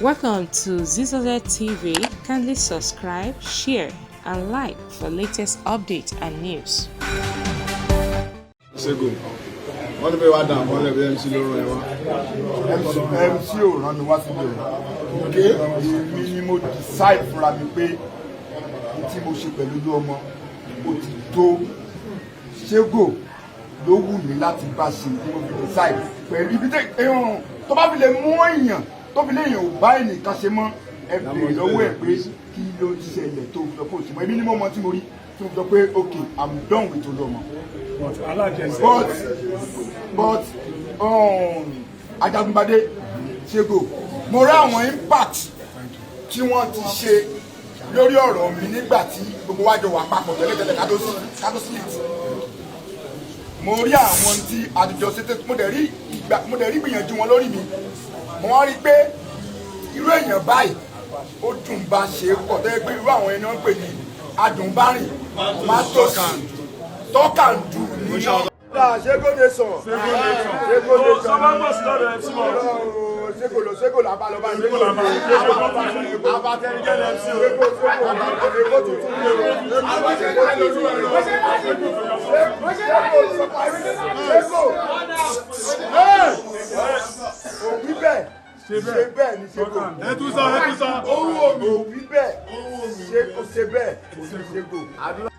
Welcome to Zizoze TV. Kindly subscribe, share, and like for latest updates and news. Ṣégo, wọ́n ní bẹ́ẹ̀ wá dà wọ́n lẹ̀ bí MC ló rán ẹ wá. MC ò rán mi wá síbi o. Ok, èmi ni mo decide fúnra mi pé n tí mo ṣe pẹ̀lú Olúọmọ ó ti tó. Ṣégo ló wù mí láti bá ṣe ni mo fi decide pẹ̀lú ibi tẹ ẹ̀hún tó bá fi lè mú èèyàn tó fi lè èèyàn ò bá ẹnìkan ṣe mọ́. Ẹ bèrè lọ́wọ́ ẹ̀ pé kí ló ṣẹlẹ̀ tó fi sọ pé òṣèmọ́. Èmi ni mo mọ tí mo rí tí mo fi sọ pé, "Ok, I'm done with Olúọmọ." But Ajagungbadé, Ṣégo, mo rí àwọn impact tí wọ́n ti ṣe lórí ọ̀rọ̀ mi nígbà tí gbogbo wa jọ wà papọ̀ tẹ́lẹ̀tẹ́lẹ̀ kátó split. Mo rí àwọn tí àtijọ́ ṣe, mo dẹ̀ rí ìgbà, mo dẹ̀ rí gbìyànjú wọn lórí mi. Mo wá rí pé irú èèyàn báyìí, ó dùn bá ṣe pọ̀ tó yẹ pé irú àwọn ẹni wọ́n ń pè ní adùnbárìn má tòsí tọ́kàndù ní wọn. Ṣégo nation, Ṣégo nation. Sọ́mọ́ sí lọ́dọ̀ MC mọ́. Ṣégo lọ, Ṣégo là bá lọ báyìí. Ṣégo là bá. Abatẹnijẹ́ lẹ MC o. Ṣégo, Ṣégo, Ṣégo tuntun ní o. Ṣégo, Ṣégo òwí bẹ́ẹ̀, ṣe bẹ́ẹ̀ ni Ṣégo. Ẹ tún sọ, ẹ tún sọ. Òwí bẹ́ẹ̀, ṣe bẹ́ẹ̀ ṣégo.